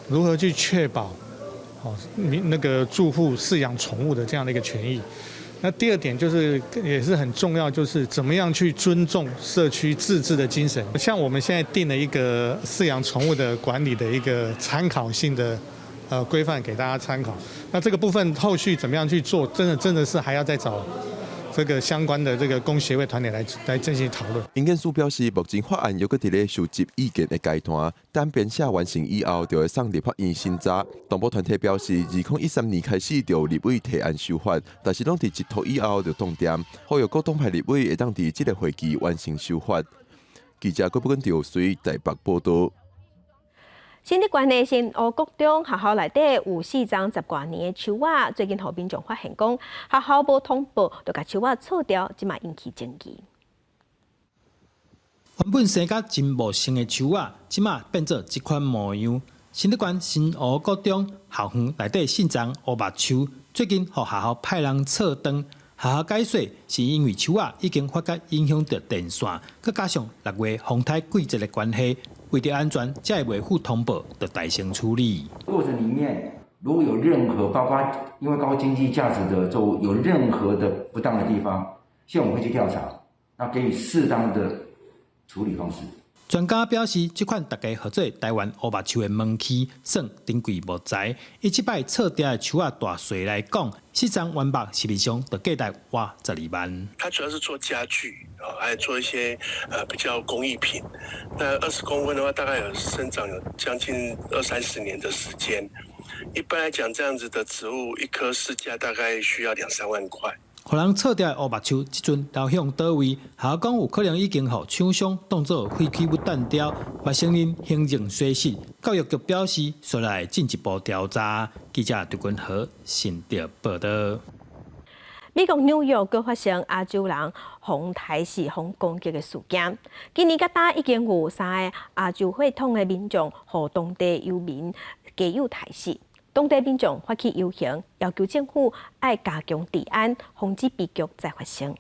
如何去確保，哦，那個住戶飼養寵物的這樣的一個權益。那第二點就是，也是很重要，就是怎麼樣去尊重社區自治的精神。像我們現在定了一個飼養寵物的管理的一個參考性的規範給大家參考。那這個部分後續怎麼樣去做，真的真的是還要再找這個相關的這個工協會團體來進行討論。營建署表示，目前法案猶閣佇咧收集意見的階段，等編寫完成以後，就會送立法院審查。動保團體表示，2013年開始就有立委提案修法，但是攏佇一拖以後就凍定，呼籲各黨派立委會當佇這個會期完成修法。記者郭不根調隨台北報道。新竹縣的新烏國中學校內底有四叢十外年的樹仔，最近予民眾發現講，學校無通報，就共樹仔鑿掉，這嘛引起爭議。原本生甲真茂盛的樹仔，這馬變做這款模樣。新竹縣新烏國中校園內底四叢烏木樹，最近予學校派人鑿斷。學校解說是因為樹仔已經發覺影響著電線，閣加上6月風颱季節的關係，為著安全，才會未付通報，就代先處理。過程裡面如果有任何包括因為高經濟價值的作物有任何的不當的地方，現在我們會去調查，那給予適當的處理方式。專家表示，這款大家號做台灣烏木樹的門柿，算珍貴木材。以這擺鑿掉的樹仔大細來講，四叢原木市面上就價值倚12萬。它主要是做家具啊，還有做一些比較工藝品。那20公分的話，大概有生長有將近二三十年的時間。一般來講，這樣子的植物一棵市價大概需要兩三萬塊。予人鑿掉的烏木樹，這陣流向佗位？學校講有可能已經予廠商當做廢棄物彈掉，嘛承認行政疏失。教育局表示，需來進一步調查。記者劉君和新竹報道。美國紐約閣發生亞洲人予刣死、予攻擊的事件。今年到今已經有三个亞洲血統的民眾予當地遊民家友刣死。當地民眾發起遊行，要求政府愛加強治安，防止悲劇再發生。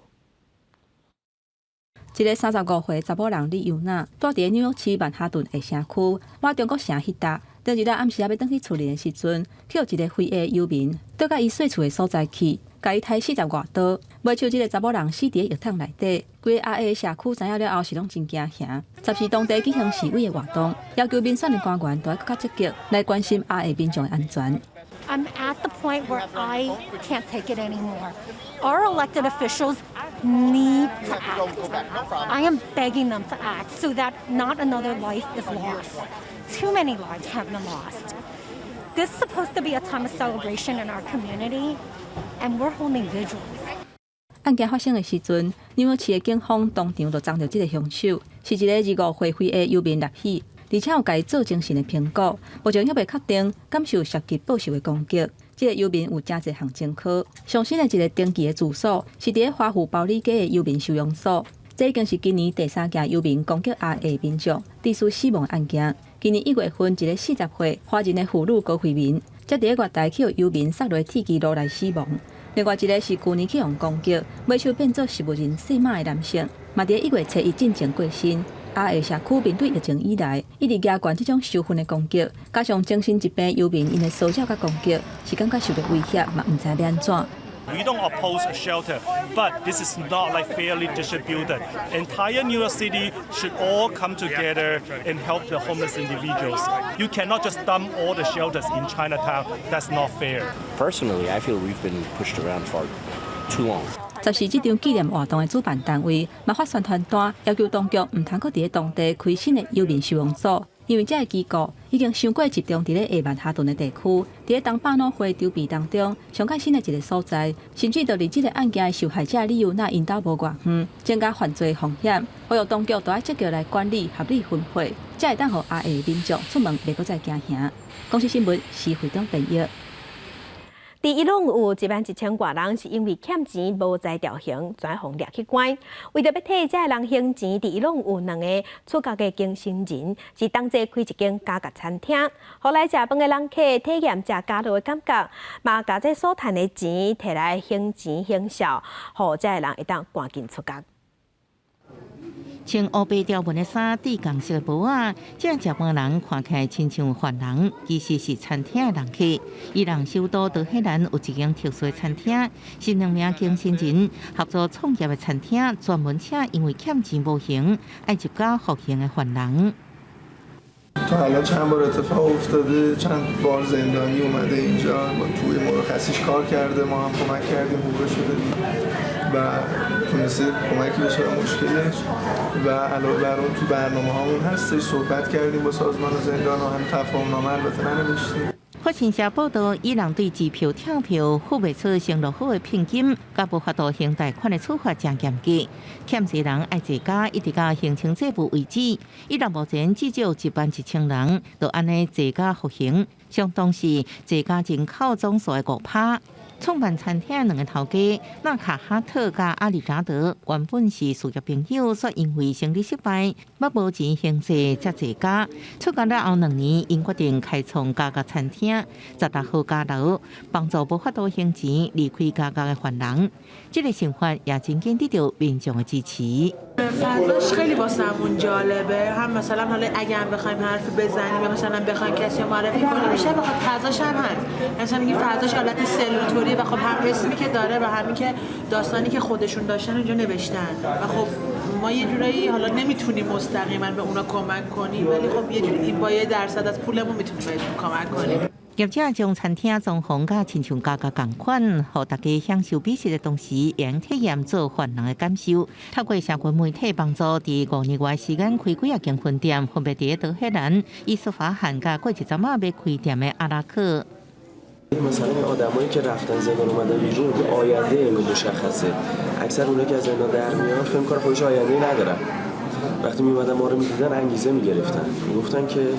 一个35歲查某人李尤娜，住佇紐約市曼哈頓的城區，倚中國城彼搭。當日暗時仔欲轉去厝裡的時陣，去予一个非裔遊民倒共伊稅厝的所在去，共伊刣四十外刀。尾手這个查某人死佇咧浴桶內底，規个亞裔社區知影了後是攏真驚嚇。十四當地舉行示威的活動，要求民選的官員都愛閣較積極來關心亞裔民眾的安全。 I'm at the point where I can't take it anymore. Our elected officials need to act. I am begging them to act so that not another life is lost. Too many lives have been lost. This is supposed to be a time of celebration in our community, and we're holding vigils. 案件發生的時陣，紐約市的警方當場就贓著這个兇手，是一个25歲非裔遊民納喜，而且有共伊做精神的評估，目前猶未確定敢受涉及報仇的攻擊。這个遊民有誠濟項前科，上新的一个登記的住所是佇咧華府包里街的遊民收容所。這已經是今年第三件遊民攻擊亞裔民眾致使死亡的案件。今年1月份，一个40歲華人的婦女高惠民，則佇咧月台去予遊民捒落鐵枝爐來死亡。另外一个是舊年去予攻擊，尾手變做植物人細馬的男性，嘛佇1月初一進前過身。亞裔社區面對疫情以來，一直加懸這種仇恨的攻擊，加上精神疾病遊民𪜶的騷擾佮攻擊，是感覺受著威脅，嘛毋知欲按怎。 We don't oppose a shelter, but this is not like fairly distributed. Entire New York City should all come together and help the homeless individuals. You cannot just dump all the shelters in Chinatown. That's not fair. Personally, I feel we've been pushed around for too long. 十四這場紀念活動的主辦單位嘛發宣傳單，要求當局毋通閣佇咧當地開新的遊民收容所，因為這个機構已經傷過集中佇咧下曼哈頓的地區，佇咧東百老匯籌備當中，上較新的一个所在，甚至就佇這个案件的受害者李尤娜𪜶兜無偌遠，增加犯罪風險。呼籲當局都愛積極來管理合理分配，才會當予亞裔民眾出門袂閣再驚嚇。公視新聞，施惠中編譯。佇伊朗有11,000外人是因為欠錢無才調還，轉予掠去關。為著欲替這个人還錢，佇伊朗有兩個出家的更生人，是同齊開一間家樂餐廳，予來食飯的人客體驗食家樂的感覺，嘛共這所趁的錢提來還錢還數，予這个人會當趕緊出獄。穿烏白條紋的衫，戴仝色的帽仔，這食飯人看起來親像犯人，其實是餐廳的人客。伊朗首都德黑蘭有一間特殊的餐廳，是兩名更生人合作創業的餐廳，專門請因為欠錢無還，愛入監服刑的犯人。 تا الان چند بار اتفاق افتاده چند بار زندانی اومده اینجا توی مرخصیش کار کرده ما هم کمک کردیم حقوقش رو دادیم و تونسته کمکی بشه به مشکلش و علاوه بر اون تو برنامه هامون هستش صحبت کردیم با سازمان زندان و هم تفاهم نامه البته ننوشتیم. 法新社報道，伊朗對支票跳票付袂出承諾好的聘金，佮無法度還貸款的處罰誠嚴格。欠債人愛坐監，一直到還清債務為止。伊朗目前至少11,000人，就按呢坐監服刑，相當是坐監人口總數的5趴。創辦餐廳兩个頭家納卡哈特佮阿里扎德，原本是事業朋友，卻因為生意失敗，捌無錢還債，才坐監。出獄了後2年，𪜶決定開創家樂餐廳，16號家樓，幫助無法度還錢離開監獄的犯人。這个想法也真緊得到民眾的支持。 فضاش خیلی واسمون جالبه هم مثلا حالا اگه هم بخوایم حرف بزنیم یا مثلا بخوایم کسی رو معرفی کنیم بیشتر بخاطر فضاش هم هست مثلا میگیم فضاش حالت سلول و خب هم اسمی که داره و همین که داستانی که خودشون داشتن اونجا نوشتن و خب ما یه جورایی حالا نمیتونیم مستقیما به اونا کمک کنیم ولی خب یه جوری با یه درصد از پولمون میتونیم بهشون کمک کنیم. 業者將餐廳裝潢甲親像家樂仝款，予大家享受美食的同時，會用體驗做犯人的感受。透過社群媒體幫助，佇5年外時間開幾仔間分店，分別佇德黑蘭、伊斯法罕佮過一陣仔欲開店的阿拉克。 مثلا این آدمایی که رفتن زندان اومدن بیرون آینده اینو مشخصه اکثر اونایی که از زندان در میان فکر میکنن خودش آینده ندارن وقتی میومدن ما رو میدیدن انگیزه میگرفتن میگفتن که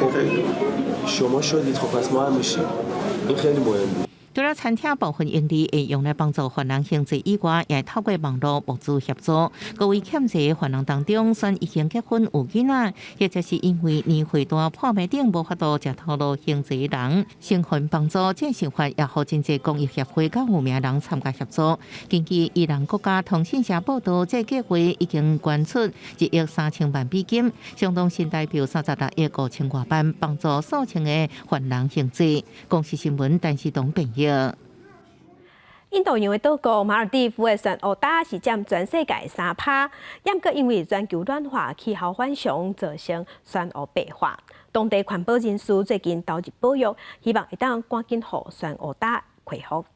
خب شما شدید خب پس ما هم میشیم این خیلی مهم بود. 除了餐廳部分盈利會用來幫助犯人還債以外，也透過網路募資協助。各位欠債的犯人當中，選已經結婚有囡仔，或者是因為年歲大破命頂無法度食頭路還債的人，先予幫助。這想法也予真濟公益協會佮有名人參加協助。根據伊朗國家通訊社報道，這計劃已經捐出1億3000萬美金，相當新台幣36億5千外萬，幫助數千个犯人還債。公視新聞陳世東編譯。印度洋的島國馬爾地夫的珊瑚礁是佔全世界3趴，毋過因為全球暖化、氣候反常，造成珊瑚白化。當地環保人士最近投入保育，希望會當趕緊予珊瑚礁恢復。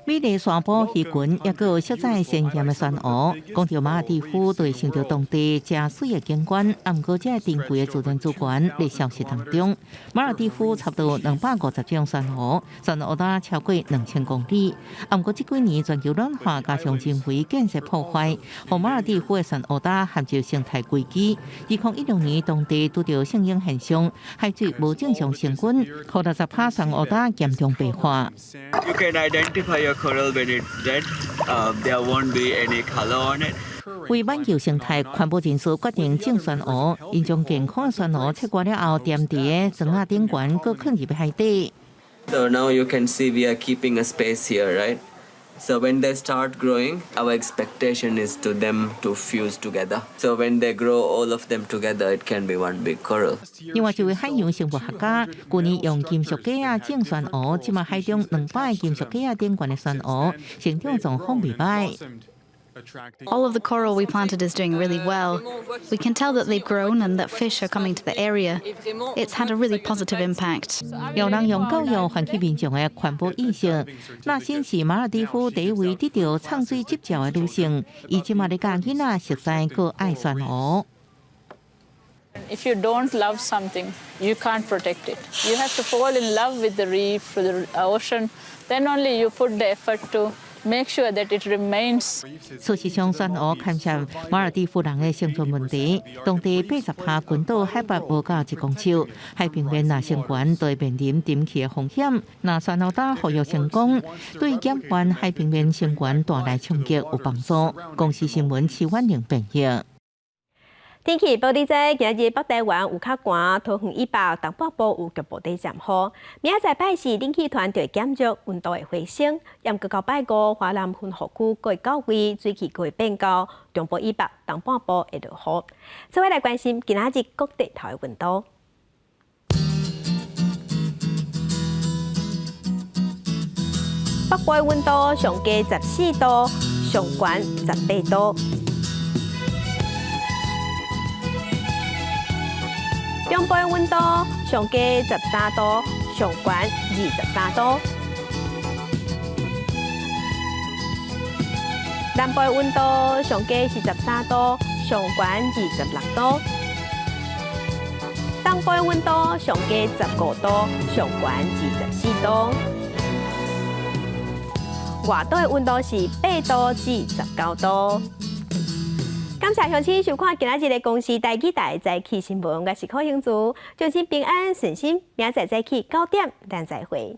美麗沙坡魚群，抑閣有色彩鮮豔的珊瑚。講著馬爾地夫，就會想著當地誠媠的景觀，啊，毋過這個珍貴的自然資源咧消失當中。馬爾地夫差不多250種珊瑚，珊瑚礁超過2000公里。啊，毋過這幾年全球暖化加上人為建設破壞，予馬爾地夫的珊瑚礁陷入生態危機。2016年，當地拄著聖嬰現象，海水無正常升溫，予60趴珊瑚礁嚴重白化。 You can identify your coral when it's dead. There won't be any color on it. 為挽救生態，環保人士決定種珊瑚，𪜶將健康的珊瑚切割了後，墊佇個床仔頂懸，閣囥入海底。 So now you can see we are keeping a space here, right? So when they start growing, our expectation is to them to fuse together. So when they grow all of them together, it can be one big coral. 另外一位海洋生物學家，舊年用金屬架仔種珊瑚，這馬海中200個金屬架仔頂懸的珊瑚，成長狀況袂䆀。 All of the coral we planted is doing really well. We can tell that they've grown and that fish are coming to the area. It's had a really positive impact. 有人用教育喚起民眾的環保意識。那先是馬爾地夫第一位得著唱水執照的女性，伊這馬咧教囡仔熟悉閣愛珊瑚。 If you don't love something, you can't protect it. You have to fall in love with the reef, with the ocean. Then only you put the effort to Make sure that it remains. 事實上，珊瑚牽涉馬爾地夫人的生存問題。當地80%群島海拔無到1公尺，海平面若升懸，就會面臨沉去的風險。若珊瑚礁復育成功，對減緩海平面升懸帶來衝擊有幫助。公視新聞徐婉玲編譯。天氣報你知，今日北台灣有較寒，桃園以北、東北部有局部短暫雨。明仔載拜四，冷氣團就會減弱，溫度會回升。毋過到拜五，華南雲雨區會到位，水氣會變高，中部以北、東半部會落雨。做伙來關心今仔日各地頭的溫度。北部的溫度上低14度，上懸18度。中部的溫度上低13度，上懸23度。南部的溫度上低是13度，上懸26度。東部的溫度上低15度，上懸24度。外島的溫度是8度至19度。感謝鄉親收看今仔日的公視台語台早起新聞，我是柯興竹，祝您平安順心，明仔載早起9點，咱再會。